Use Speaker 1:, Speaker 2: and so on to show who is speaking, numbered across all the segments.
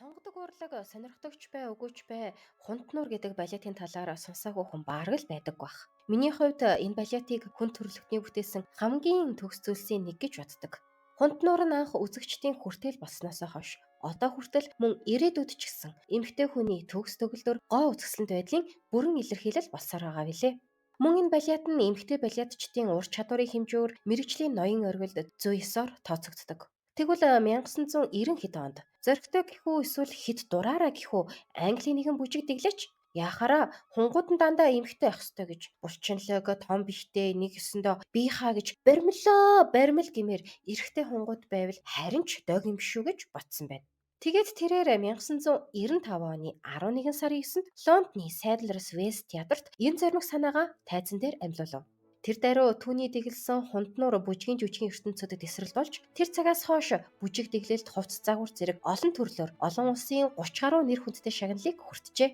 Speaker 1: Сонгодог урлаг сонирхдогч бай, үгүйч бай, хунтнуур гэдэг балетын талаар сонсоогүй хүн бараг л байдаг байх. Миний хувьд энэ балетыг хүн төрөлхтний бүтээсэн хамгийн төгс зүйлсийн нэг гэж боддог. Хунтнуур нь анх үзэгчдийн хүртэл болсноосоо хойш одоо хүртэл мөн ирээдүйд ч гэсэн эмэгтэй хүний төгс төгөлдөр гоо үзэсгэлэнт байдлын бүрэн илэрхийлэл болсоор байгаа билээ. Мөн энэ балет нь эмэгтэй балетчдын ур чадварын хэмжүүр, мэргэжлийн ноён оргилд зүй ёсоор тооцогддог. Тэгвэл 1990 хэд онд зоригтой гэхүү эсвэл хэд дураараа гэхүү Английн нэгэн бүжиг дэглээч яхаараа хунгууд нь дандаа эмэгтэй байх ёстой гэж булчинлог том бихтэй нэг ёсондоо бийнхаа гэж баримлаа баримл гэмээр эрэгтэй хунгууд байвал харин ч дог юм шүү гэж бодсон байна. Тэгээд тэрээр 1995 оны 11 сарын 9-нд Лондоны Sadler's Wells театрт энэ зоримог санаагаа тайзан дээр амлуулав. Тэр даруй түүний дэглэсэн хунтнуур бүжгийн жүжигийн ертөнцөд тесрэлт болж тэр цагаас хойш бүжиг дэглэлт, хувцас загвар зэрэг олон төрлөөр олон улсын 30 гаруй нэр хүндтэй шагналыг хүртжээ.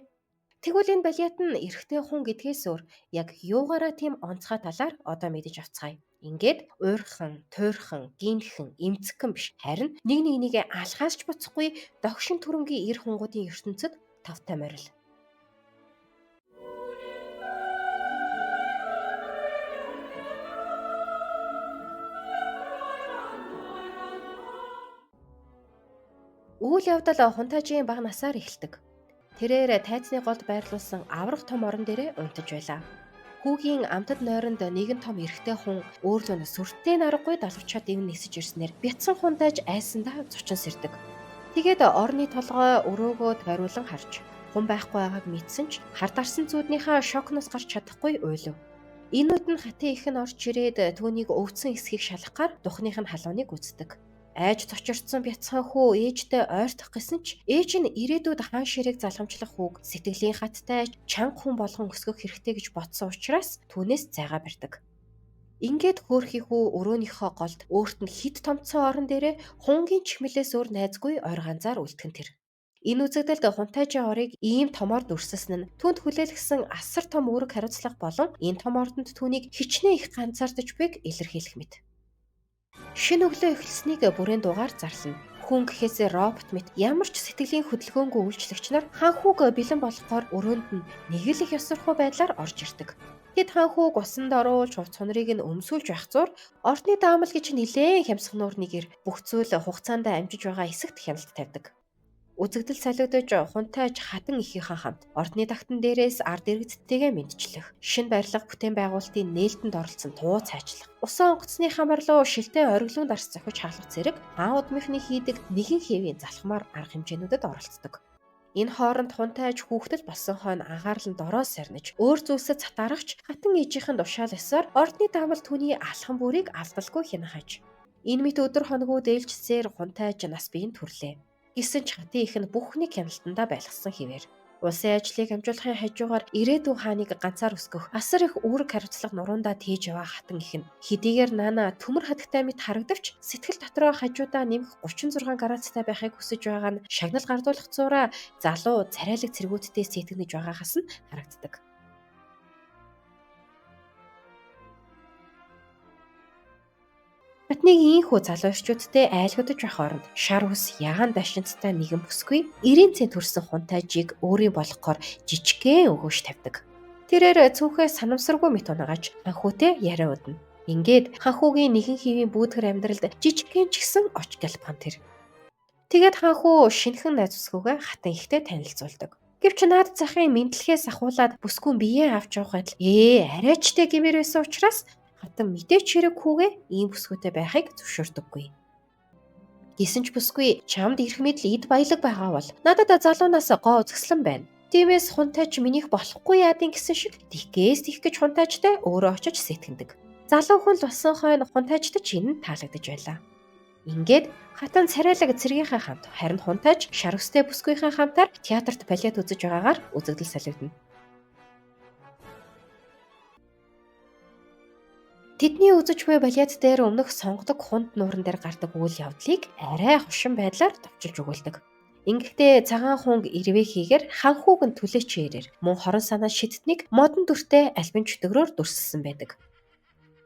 Speaker 1: Тэгвэл энэ балет нь эрэгтэй хүн гэдгээс өөр яг юугаараа тийм онцгой талаар одоо мэдэж авцгаая. Ингээд уурхан, туйрхан, гинхэн, эмцэгхэн биш харин нэг нэгнийгээ алхаас ч буцахгүй догшин төрөнгийн эр хунгуудын ертөнцөд тавтай морил. Үйл явдал хунтаажийн бага насаар эхэлдэг. Тэрээр тайзны голд байрлуулсан аврах том орон дээрээ унтаж байлаа. Хүүгийн амтад нойронд нэгэн том эрэгтэй хүн өөрлөө нь сүртэй наргагүй далавчаад ивэн нисэж ирснээр бяцхан хунтааж айсандаа зочин сэрдэг. Тэгээд орны толгой өрөөгөө тойруулан харж хүн байхгүй байгааг мэдсэн ч хар дарсан зүүднийхээ шокноос гарч чадахгүй уйлав. Энэ үед нь хатын их нь орж ирээд түүнийг өвдсөн эсхийг шалгахаар духных нь халууныг үздэг. Айж цочирдсан бяцхан хүү ээжтэй ойртох гэсэн ч ээж нь ирээдүйд хаан ширээг залгамжлах хүүг сэтгэлийн хаттай чанга хүн болгон өсгөх хэрэгтэй гэж бодсон учраас түүнээс зайгаа барьдаг. Ингээд хөөрхий хүү өрөөнийхөө голд өөрт нь хит томцсон орон дээрээ хунгийн чихмэлээс өөр найзгүй ойр ганцаар үлдэх нь тэр. Энэ үзэгдэлд хунтайжийн орыг ийм томоор дүрсэлсэн нь түүнд хүлээлгэсэн асар том үүрэг хариуцлага болон энэ том ордонд түүнийг хичнээн их ганцаардаж буйг илэрхийлэх мэт. Шинэ өглөө эхэлснийг бүрэн дугаар зарлана. Хүн гэхээсээ робот мэт ямар ч сэтгэлийн хөдөлгөөнгүй үйлчлэгч нар хаан хүүг бэлэн болгохоор өрөөнд нь нэг л их ёсорхуу байдлаар орж ирдэг. Тэд хаан хүүг усанд оруулж хувц хунрыг нь өмсүүлж байх зур ордны даамал гэж нилээн хямсхнуур нэгээр бүх зүйл хугацаанд амжиж байгаа эсэгт хяналт тавьдаг. Үзэгдэл солигдож хунтайж хатан эхийнхээ хамт ордны тагтан дээрээс ард иргэдтэйгээ мэдчлэх, шинэ барилга бүтээн байгуулалтын нээлтэнд оролцсон туу цайчлах, усан онгоцны хамар руу шилтэй ориглон дарс зохиж хаалгах зэрэг хаан удмынхны хийдэг нэгэн хэвийн залхмаар арга хэмжээнүүдэд оролцдог. Энэ хооронд хунтайж хүүхдэл болсон хойно анхаарал нь дороо сарниж, өөр зүйлсэд сатаарахч хатан ээжийнх нь тушаал ёсоор ордны даамал түүний алхам бүрийг алдалгүй хянахаж. Энэ мэт өдөр хоногуд ээлжсээр хунтайж нас биеийн төрлөө. Гэсэн ч хатын их нь бүхнийг хяналтандаа байлгасан хэвээр. Улсын ажлыг амжуулахын хажуугаар ирээдүйн хааныг ганцаар өсгөх асар их үүрэг хариуцлага нуруундаа тээж яваа хатан их нь хэдийгээр наана төмөр хатагтай мэт харагдавч сэтгэл дотроо хажуудаа нэмэх 36 градустай байхыг хүсэж байгаа нь шагнал гардуулах зураа залуу царайлаг цэргүүдтэй сэтгэнэж байгаагаас нь харагддаг. Хатныг ийхүү залуу эрчүүдтэй айлгуудаж байх оронд шар ус ягаан дашинцтай нэгэн бүсгүй 90 цент төрсэн хунтайжийг өөрийн болгохоор жижигхэн өгөөш тавьдаг. Тэрээр цүнхээ санамсаргүй мэт унагааж ханхүүтэй яриа удна. Ингээд ханхүүгийн нэгэн хэвийн бүүдгэр амьдралд жижигхэн ч гэсэн оч гэлбхан тэр. Тэгээд ханхүү шинэхэн найз бүсгүйгээ хатан ихтэй танилцуулдаг. Гэвч наад захын мэдлэхээс ахуулаад бүсгүйн биеэ авч явах адил арайчтай гэмээр байсан учраас хатан мэдээч хэрэг хүүгээ ийм бүсгүйтэй байхыг зөвшөөрдөггүй. Гэсэн ч бүсгүй чамд ирэх мэдл эд баялаг байгаа бол надад залуунаас гоо үзэсгэлэн байна. Тиймээс хунтайч минийх болохгүй яадын гэсэн шиг тэгээс тех гэж хунтайчтай өөрөө очиж сэтгэндэг. Залуу хүн л болсон хойно хунтайчтай ч энэ нь таалагдаж байлаа. Ингээд хатан царайлаг цэргийнхээ хамт харин хунтайч шар өстэй бүсгүйхээ хамтаар театрт балет үзэж байгаагаар үзэгдэл солигдоно. Тэдний үзэж буй балет дээр өмнөх сонгодог хунд нууран дээр гардаг үйл явдлыг арай хошин байдлаар товчилж өгүүлдэг. Ингэхдээ цагаан хунг ирвэ хийгээр ханхүүг нь түлээч ирээр мөн хорон санаа шидтнийг модон дүртэй альбин чөтгөрөөр дүрсэлсэн байдаг.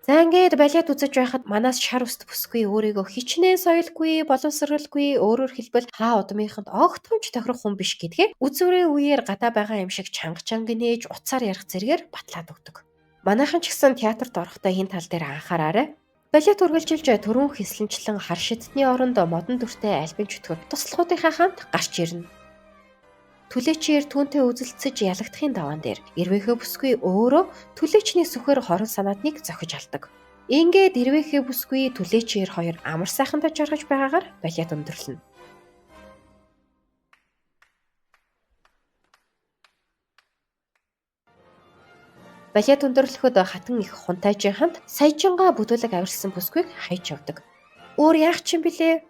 Speaker 1: За ингээд балет үзэж байхад манаас шар үст бүсгүй өөрийгөө хичнээн соёлгүй, боловсралгүй, өөрөөр хэлбэл хаа удмынханд огтхон ч тохирох хүн биш гэдгээ үзүүрийн үеэр гадаа байгаа юм шиг чанга чанга нээж утсаар ярих зэрэгээр батлаад өгдөг. Манайхан ч гэсэн театрт орохдоо энэ тал дээр анхаараарай. Балет үргэлжилж түрүүн хэлсэнчлэн хар шидтний оронд модон дүртэй альбин чөтгөр туслахуудынхаа хамт гарч ирнэ. Түлээчээр түүнтэй үзэлцэж ялагдахын даваан дээр эрвээхэй бүсгүй өөрөө түлээчний сүхээр хорон санаадныг зохиж алдаг. Ингээд эрвээхэй бүсгүй түлээчээр хоёр амар сайхандаа жаргаж байгаагаар балет өндөрлөнө. Балет өндөрлөхөд хатан их хунтайжийн хамт саяжингаа бүдүүлэг авирсан бүсгүйг хайж явдаг. Өөр яах ч юм бilé?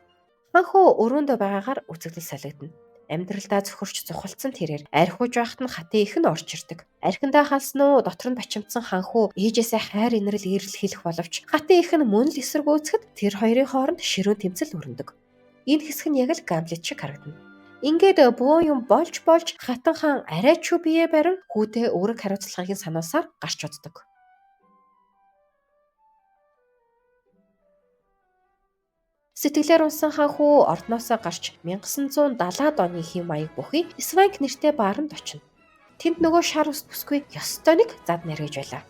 Speaker 1: Ханхүү өрөөндөө байгаагаар үзэгдэл солигдоно. Амьдралдаа цөхөрч зухалдсан тэрээр архиуж байхад нь хатын их нь орж ирдэг. Архиндаа халсан уу дотор нь бачимдсан ханхүү ээжээсээ хайр инрэл эрэл хэлэх боловч хатын их нь мөн л эсэргүүцэхэд тэр хоёрын хооронд ширүүн тэмцэл өрнөдөг. Энэ хэсэг нь яг л Гамлет шиг харагдана. Ингээд бөөн юм болж болж хатан хаан арай ч бие барин хүүтэй үүрэг хариуцлагыг сануулсаар гарч уддаг. Сэтгэлээр унсан ханхүү ордноосоо гарч 1970-ад оны хэв маяг бүхий Сванк нэртэй бааранд очино. Тэнд нөгөө шар ус бүсгүй ёстой нэг зад нэргэж байлаа.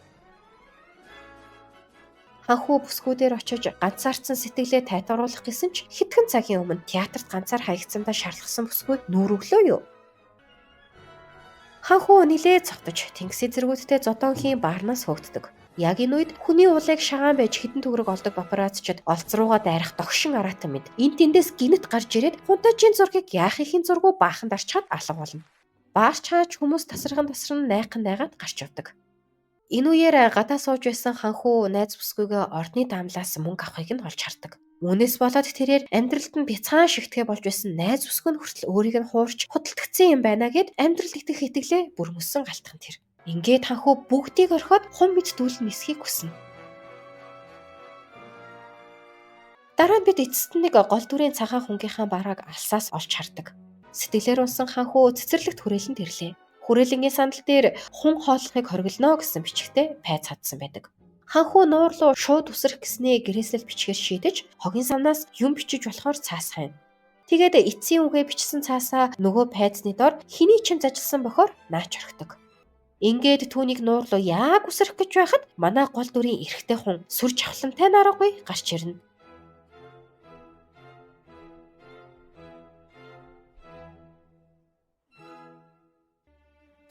Speaker 1: Ханхүү бүсгүүдээр очиж ганцаардсан сэтгэлээ тайтгаруулах гэсэн ч хэдхэн цагийн өмнө театрт ганцаар хаягдсандаа шарлахсан бүсгүй нүүр өглөө юу? Ханхүү нилээд цогтож тэнгисийн зэргүүдтэй зодоонхийн баарнаас хөөгддөг. Яг энэ үед хүний уулыг шагаан байж хэдэн төгрөг олдог папарацчид олц руугаа дайрах догшин араатан мэд энэ тэндээс гинэт гарч ирээд хунтажийн зургийг яахын зургуу баахан дарчхаад алга болно. Баарч хаач хүмүүс тасархан тасран найхан найгаад гарч явдаг. Энэ үеэр гадаа сууж байсан ханхүү найз бүсгүйгээ ордны даамлаас мөнгө авахыг нь олж хардаг. Үүнээс болоод тэрээр амьдралд нь бяцхан шигтгэе болж байсан найз бүсгүй нь хүртэл өөрийг нь хуурч худалдагдсан юм байна гэд амьдралд итгэх итгэлээ бүрмөсөн галтхан тэр. Ингээд ханхүү бүгдийг орхиод хум мэд дүүлэн нисхийг хүснэ. Дараа нь бид эцэст нь нэг гол дүрийн цагаан хүнгийнхаа барааг алсаас олж хардаг. Сэтгэлээр унсан ханхүү цэцэрлэгт хүрээлэнд ирлээ. Хүрээлэнгийн сандал дээр хүн хооллохыг хориглоно гэсэн бичгтээ пайц хадсан байдаг. Ханхүү нуур руу шууд үсрэх гэснээ гэрээсэл бичгээр шийдэж хогийн самнаас юм бичиж болохоор цаас хайна. Тэгээд эцсийн үгээ бичсэн цаасаа нөгөө пайцны дор хэний ч юм зажилсан бохор наач орхидог. Ингээд түүнийг нуур руу яг үсрэх гэж байхад манай гол дүрийн эрэгтэй хүн сүр жавхлантай нараагүй гарч ирнэ.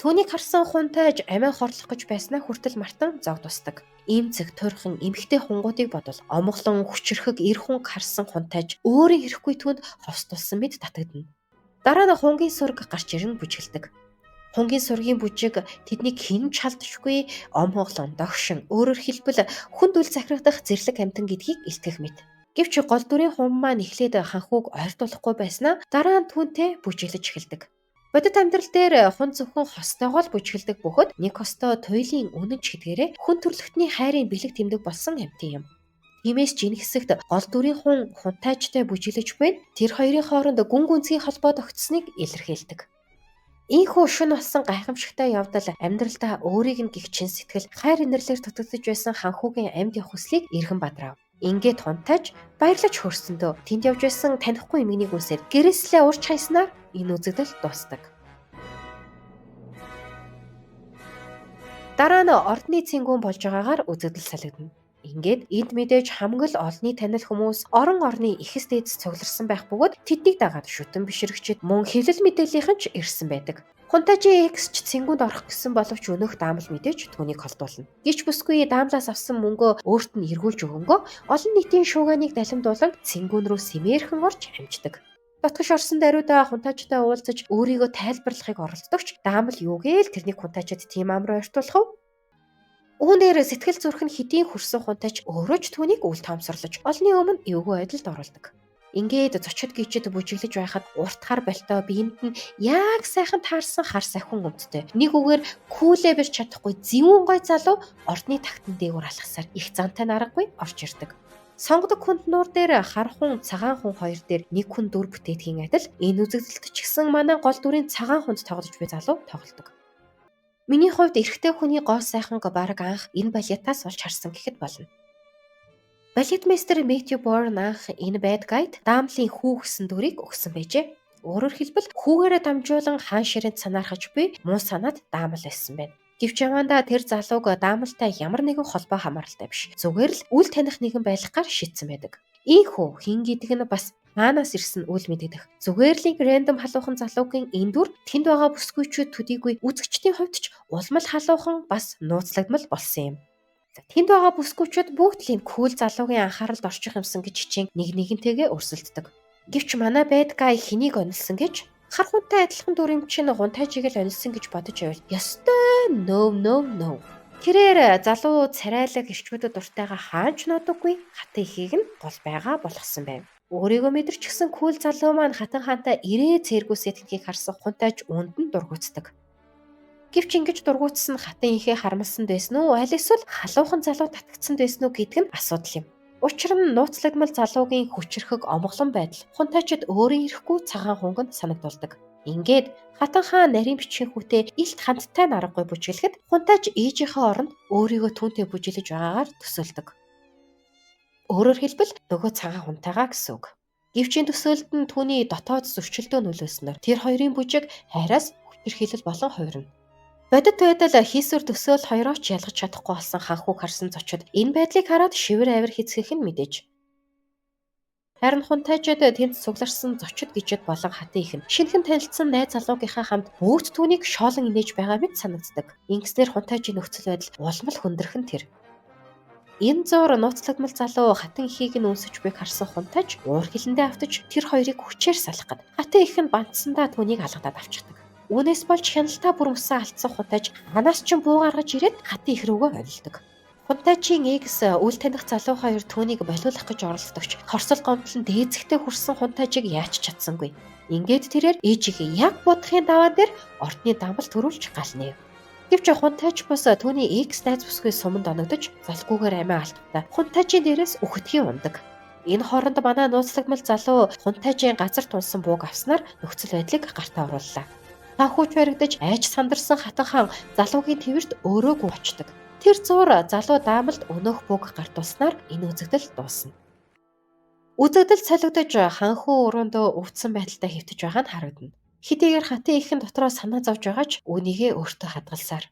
Speaker 1: Түүнийг харсан хунтайж амиа хорлох гэж байснаа хүртэл мартан зог тусдаг. Имцэг, турхан, эмэгтэй хунгуудыг бодвол омглон, хүчрхэг эр хүн харсан хунтайж өөрийн хэрэггүй түүнд ховстулсан мэт татагдана. Дараа нь хунгийн сүрэг гарч ирэн бүжгэлдэг. Хунгийн сургийн бүжиг тэднийг хэн ч халдшгүй омглон, догшин, өөрөөр хэлбэл хүнд үл захирагдах зэрлэг амьтан гэдгийг илтгэх мэт. Гэвч гол дүрийн хум маань эхлээд ханхүүг ойртуулахгүй байснаа дараа нь түүнтэй бүжиглэж эхэлдэг. Бодит амьдрал дээр хүн зөвхөн хостойгоо л бүжгэлдэг бөгөөд нэг хостой туйлын үнэн ч гэдгээрээ хүн төрлөختний хайрын бэлэг тэмдэг болсон амьтан юм. Тиймээс ч энэ хэсэгт гол дүрийн хүн хунтайчтай бүжиглэж буй тэр хоёрын хооронд гүн гүнзгий холбоо тогтсныг илэрхийлдэг. Ийхүү шөнө болсон гайхамшигтай явдал амьдралдаа өөрийг нь гих чин сэтгэл хайр инэрлээр дутагдаж байсан ханхүүгийн амьд явах хүслийг эргэн бадрав. Ингээд хунтайж баярлаж хөрсөндөө тэнд явж байсан танихгүй эмгэнийг үнсээд гэрээслээ урч хайснаар энэ үзэгдэл дуустдаг. Дараа нь ордны цэнгүүн болж байгаагаар үзэгдэл солигдоно. Ингээд энд мэдээж хамаг л олонний танил хүмүүс орон орны эхэс дээдэс цугларсан байх бөгөөд тэднийг дагаад шүтэн бишрэгчид мөн хэвлэл мэдээллийнхэн ч ирсэн байдаг. Хунтажийн экс ч цэнгүүнд орох гэсэн боловч өнөөх даамал мэдээж түүнийг холдуулна. Гэвч бүсгүй даамлаас авсан мөнгөө өөрт нь эргүүлж өгөнгөө олон нийтийн шуугааныг далимдуулан цэнгүүн рүү сэмээрхэн орж амждаг. Дотгош орсон даруйдаа хунтаажтай уулзаж өөрийгөө тайлбарлахыг оролдогч даамал юу гээл тэрнийг хунтаажид тийм амар ойртуулах вэ? Үүнээр сэтгэл зүрх нь хэдийн хөрсөн хунтайч өөрөө ч түүнийг үл тоомсорлож олонний өмнө эвгүй байдалд оруулдаг. Ингээд зочид гिचэд бүжиглэж байхад урт хар болтой биеинд нь яг сайхан таарсан хар сахин өмдтэй. Нэг үгээр күүлээ бэрч чадахгүй зэвүүн гой залуу ордны тагтан дээгүүр алхасаар их зантай наргагүй орж ирдэг. Сонгодог хүнд нуур дээр хар хүн, цагаан хүн хоёр дээр нэг хүн дүр бүтээдгийн адил энэ үзэгдэлд ч гэсэн манай гол дүрийн цагаан хүнд тоглож буй залуу тоглодог. Миний хувьд эрэгтэй хүний гоо сайханг бараг анх энэ балетаас олж харсан гэхэд болно. Балетмейстер Мэтью Борн анх энэ Bad Guy-д Даамлын хүү гэсэн дүрийг өгсөн байжээ. Өөрөөр хэлбэл хүүгээрээ дамжуулан хаан ширээнд санаархаж буй муу санаад Даамл байсан байна. Гэвч явандаа тэр залууг Даамлтай ямар нэгэн холбоо хамааралтай биш. Зүгээр л үл таних нэгэн байлгаар шийдсэн байдаг. Ийхүү хэн гэдэг нь бас хаанаас ирсэн үл мэдэгдэх. Зүгээр л random халуухан залуугийн энэ дүр тэнд байгаа бүсгүйчүүд төдийгүй үзэгчдийн хувьд ч улмал халуухан бас нууцлагдмал болсон юм. За тэнд байгаа бүсгүйчүүд бүгд л энэ cool залуугийн анхааралд орчих юмсан гэж хичээн нэг нэгэнтэйгээ өрсөлддөг. Гэвч манай Bad Guy хэнийг онилсон гэж хар хүнтэй адилхан дүр юм чинь Хунтайжийг л онилсон гэж бодож байвал ёстой no no no. Тэрээр залуу царайлаг эрчүүдэд дуртайгаа хаанч нуудаггүй хатан ихийг нь гол байгаа болгосон байв. Өөрийгөө мэдэрч гисэн cool залуу маань хатан хаантай ирээ цэргүүсээ тэдгийг харсан Хунтайж үүнд нь дургүйцдэг. Гэвч ингэж дургүйцсэн нь хатан ихээ харамлсан байсан уу аль эсвэл халуухан залуу татагдсан байсан уу гэдэг нь асуудал юм. Учир нь нууцлагдмал залуугийн хүчирхэг омглон байдал Хунтайчид өөрийн ирэхгүй цагаан хунг нь санагдуулдаг. Ингээд хатан хаан нарийн бичгийн хүүтэй илт хандтай наргагүй бүжиглэхэд Хунтайч ээжийнхээ оронд өөрийгөө түүнтэй бүжиглэж байгаагаар төсөөлдөг. Өөрөөр хэлбэл нөгөө цагаан хунтайгаа гэсэн үг. Гэвч энэ төсөөлөлд нь түүний дотоод зөрчилдөө нөлөөлснөөр тэр хоёрын бүжиг хайраас хүчирхийлэл болон хувирна. Бодит байдал хийсвэр төсөөл хоёроо ч ялгаж чадахгүй болсон ханхүүг харсан зочид энэ байдлыг хараад шивэр авир хэцгэх нь мэдээж. Харин Хунтайчид тэнд цугларсан зочид гижид болон хатан их нь шинэхэн танилцсан найз залуугийнхаа хамт бүгд түүнийг шоолон инээж байгаа мэт санагддаг. Ингэснээр Хунтайчийн нөхцөл байдал улам л хүндрэх нь тэр. Энэ зуур нууцлагдмал залуу хатан ихийг нь үнсэж буйг харсан Хунтайч уур хилэндээ автаж тэр хоёрыг хүчээр салах гад. Хатан их нь бантсандаа түүнийг алгадаад авчихдаг. Үүнээс болж хяналтаа бүрмөсөн алдсан Хунтайч ханаас ч буу гаргаж ирээд хатан их рүүгээ онилдог. Хунтайчийн ex үл таних залуу хоёр түүнийг болиулах гэж оролдогч хорсол гомдол нь дээдсэгтээ хүрсэн Хунтайчийг яаж ч чадсангүй. Ингээд тэрээр ээжигээ яг будахын даваан дээр ордны дамбал төрүүлж галнэ. Гэвч Хунтайч бус түүний ex найз бүсгүй суманд оногдож залгүйгээр амиа алдахтаа Хунтайчийн дээрээс үхдэхийн ундаг. Энэ хооронд манай нууцлагдмал залуу Хунтайчийн газар тунсан бууг авснаар нөхцөл байдлыг гартаа орууллаа. Санхүүч баригдаж айж сандарсан хатан хаан залуугийн тэвэрт өөрөөгүй очдог. Тэр зуур залуу даамалд өнөөх бууг гартуулснаар энэ үзэгдэл дуусна. Үзэгдэл солигдож ханхүү өрөөндөө өвдсөн байдалтай хэвтэж байгаа нь харагдана. Хэдийгээр хатан ихэн дотроо санаа зовж байгаа ч үүнийгээ өөртөө хадгалсаар.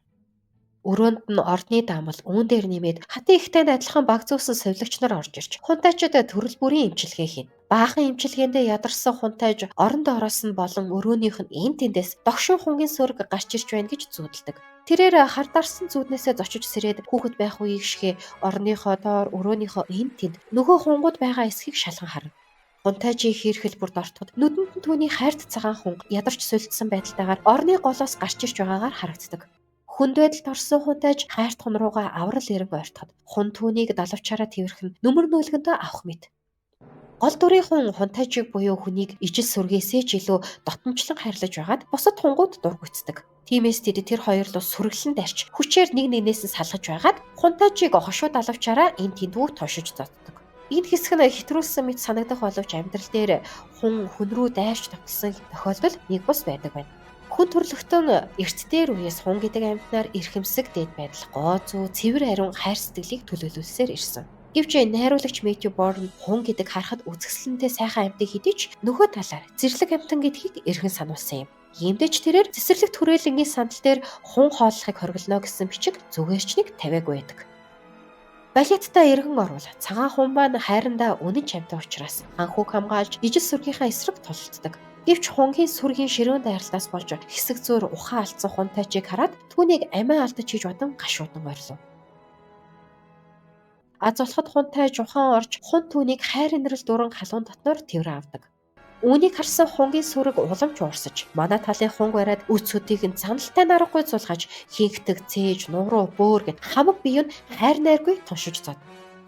Speaker 1: Өрөөнд нь ордны даамал үүн дээр нэмээд хатан ихтэй адилхан баг зүүсэн совилогч нар орж ирж Хунтайчид төрөл бүрийн эмчилгээ хийнэ. Баахан эмчилгээндээ ядарсан Хунтайж орон доороос нь болон өрөөнийх нь эн тэндээс догшин хунгийн сөрөг гарч ирж байна гэж зүүдэлдэг. Тэрээр хардарсан зүүднээсээ зочиж сэрээд хүүхэд байх үеийг шигэ орныхоо доор өрөөнийхөө эн тэнд нөгөө хунгууд байгаа эсхийг шалган харна. Хунтайчийн хийрхэл бүрд ортоход нүдэнд нь түүний хайрт цагаан хүн ядарч сулдсан байдалтайгаар орны голоос гарч ирж байгаагаар харагддаг. Хүнд байдалд орсон Хунтайч хайрт хүн руугаа аврал эрен ойртоход хүн түүнийг далавчаараа тэврэх нь нүмер нөлгөндөө авах мэт. Гол дүрийн хүн Хунтайчийг буюу хүнийг ижил сүргээсээ ч илүү дотомчлон хайрлаж байгаад бусад хунгууд дургүйцдэг. Тиймээс тэд тэр хоёр руу сүргэлэн дайрч хүчээр нэг нэгнээс нь салгаж байгаад Хунтайчийг хошуу далавчаараа эн тэндүү тоншиж зоддог. Энэ хэсэг нь хэтрүүлсэн мэт санагдах боловч амьдрал дээр хүн хүн рүү дайрч товтлсон тохиолдол нэг бус байдаг байна. Хүн төрлөختөн эрт дээр үеэс хүн гэдэг амьтнаар эрхэмсэг дээд байдал гоо зүү цэвэр ариун хайр сэтгэлийг төлөөлүүлсээр ирсэн. Гэвч найруулагч Мэтью Борн хүн гэдэг харахад үзэсгэлэнтэй сайхан амьтан хэдий ч нөгөө талаар зэрлэг амьтан гэдгийг эргэн сануулсан юм. Иймдээ ч тэрээр цэцэрлэг түрээлэнгийн сандал дээр хүн хооллохыг хориглоно гэсэн бичиг зүгээр ч нэг тавиагүй байдаг. Балеттай эргэн орвол цагаан хүн маань хайрандаа үнэн чамтай учраас анхуг хамгаалж ижил сүргийнхаа эсрэг тулалддаг. Гэвч хунгийн сүргийн ширүүн дайралтаас болж хэсэг зөөр ухаан алдсан Хунтайчийг хараад түүнийг амиа алдаж хийж бодон гашуудан ойрлов. Аз болоход Хунтайч ухаан орж хүн түүнийг хайр инрэл дүүрэн халуун дотноор тэврэн авдаг. Үүнийг харсан хунгийн сүрэг уламж уурсаж манай талын хунг бариад үц хөдийг нь заналтай наргагүй зулгаж хинхдэг цээж нууруу бөөр гэд хамаг бие нь хайр найргүй туншиж зод.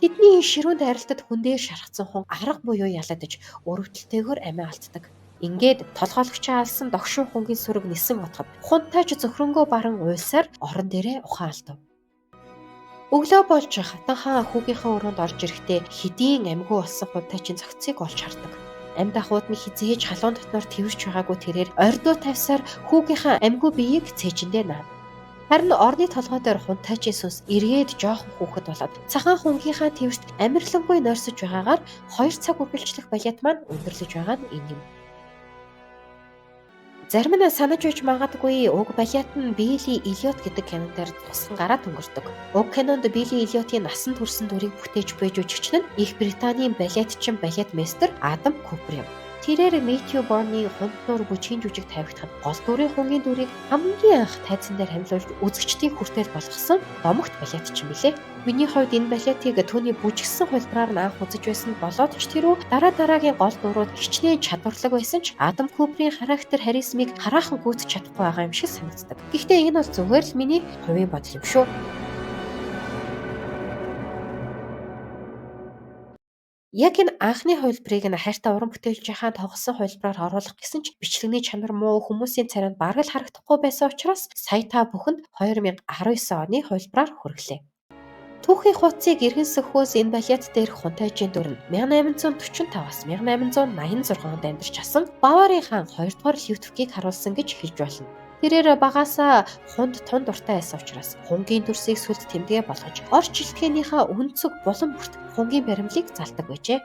Speaker 1: Тэдний ширүүн дайралтад хүн дээр шархсан хүн арга буюу ялагдаж өрөвдөлтэйгээр амиа алддаг. Ингээд толгойлогчоо алсан догшин хунгийн сүрэг нисэн бодоход Хунтайч зөвхөрөнгөө баран уйлсаар орон дээрээ ухаан алдав. Өглөө болж хатан хаан хүүгийнхээ өрөөнд орж ирэхдээ хэдийн амьгүй болсон Хунтайчийн цогцыг олж хардаг. Амьд ахуйд нь хизээж халуун дотноор тэрч байгаагүй тэрээр ордуу тавьсаар хүүгийнхээ амьгүй биеийг цээжиндээ наана. Харин орны толгой дээр хунтайчийн сүнс эргээд жоохон хүүхэд болоод цагаан хунгийнхаа твэрт амарлингуй нойрсож байгаагаар 2 цаг үргэлжлэх балет маань өндөрлөж байгаа нь энэ юм. Зарим нь санаж байж магадгүй уг балет нь Билли Элиот гэдэг кинон дээр тусган гараад өнгөрдөг. Уг кинонд Билли Элиотын насан турсан дүрийг бүтээж буй жүжигчин нь Их Британийн балетчин балетмейстер Адам Купер юм. Тэрээр Мэтью Борны Хунт нуур бүжгийн жүжиг тавигдахад гол дүрийн хунгийн дүрийг хамгийн анх тайзан дээр хамлуулж үзэгчдийн хүртэл болгосон домогт балетчин билээ. Миний хувьд энэ балетыг түүний бүжигсэн хувилбараар нь анх үзэж байсан болоод ч тэрүү дараа дараагийн гол дүрүүд хичнээн чадварлаг байсан ч Адам Куперийн характер харизмыг хараахан гүйцэж чадахгүй байгаа юм шиг санагддаг. Гэхдээ энэ бол зүгээр л миний хувийн бодол юм шүү. Яг энэ анхны хувилбарыг нь хайртай уран бүтээлчийнхаа тоглосон хувилбараар оруулах гэсэн ч бичлэгний чанар муу, хүмүүсийн царайнд бараг л харагдахгүй байсан учраас сая та бүхэнд 2019 оны хувилбараар хүргэлээ. Түүхийн хуудсыг эргэн сөхөөс энэ балет дээрх хунтайжийн дүр нь 1845-аас 1886 онд амьдарч асан Баварын хаан 2 дугаар Людвигийг харуулсан гэж хэлж болно. Тэрээр багаасаа хунд тун дуртай байсан учраас хунгийн дүрсийг сүлд тэмдэгэ болгож орч жилтгээнийхээ өнцөг булан бүрт хунгийн баримлыг залдаг байжээ.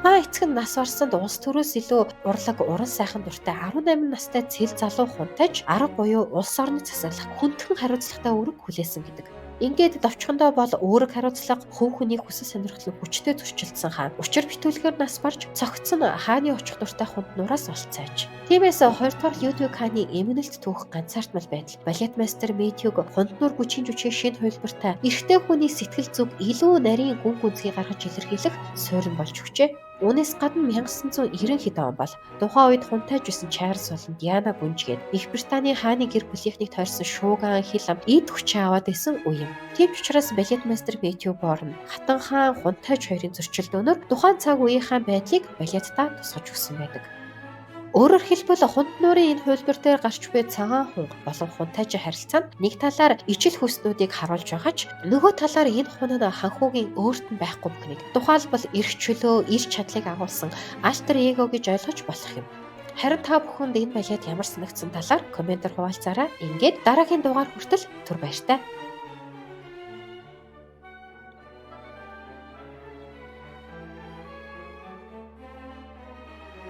Speaker 1: Хаан эцэг нь нас барсанд улс төрөөс илүү урлаг уран сайхан дуртай 18 настай цэл залуу хунтайч арга буюу улс орны засаглах хүндхэн хариуцлагатай үүрэг хүлээсэн гэдэг. Ингээд товчхондоо бол үүрэг хариуцлага хөв хүний хүсэл сонирхлыг хүчтэй зөрчилдсөн хаан. Учир битүүлгээр нас барж цогцсон хааны очих дуртай хунд нураас олцааж. Тиймээс 2 дугаар Людвиг хааны эмгэнэлт түүх ганцаардмал байдал. Балетмейстер Мэтьюг хунтнуур бүжгийн жүжигийн шинэ хувилбартай эрэгтэй хүний сэтгэл зүг илүү нарийн гүн гүнзгий гаргаж илэрхийлэх суурин болж өгчээ. Үүнээс гадна 1990 хэд он бол тухайн үед хунтайж байсан Чарльз болон Диана гүнжгээд Их Британийн хааны гэр бүлийнхнийг тойрсон шууган хил ам эд хүчээ аваад байсан үе юм. Тийм ч учраас балетмейстер Мэтью Борн Хатан хаан хунтайж хоёрын зөрчилдөөнөөр тухайн цаг үеийнхаа байдлыг балетдаа тусгаж өгсөн байдаг. Өөрөөр хэлбэл хунт нуурын энэ хувилбар дээр гарч буй цагаан хунг болон хунтайжийн харилцаа нь нэг талаар ижил хүснүүдийг харуулж байгаа ч нөгөө талаар энэ хүн нь ханхүүгийн өөрт нь байхгүй бүхнийг тухайлбал эрх чөлөө, эрч чадлыг агуулсан альтер эго гэж ойлгож болох юм. Харин та бүхэнд энэ балет ямар санагдсан талаар комментээр хуваалцаарай. Ингээд дараагийн дугаар хүртэл түр баяртай.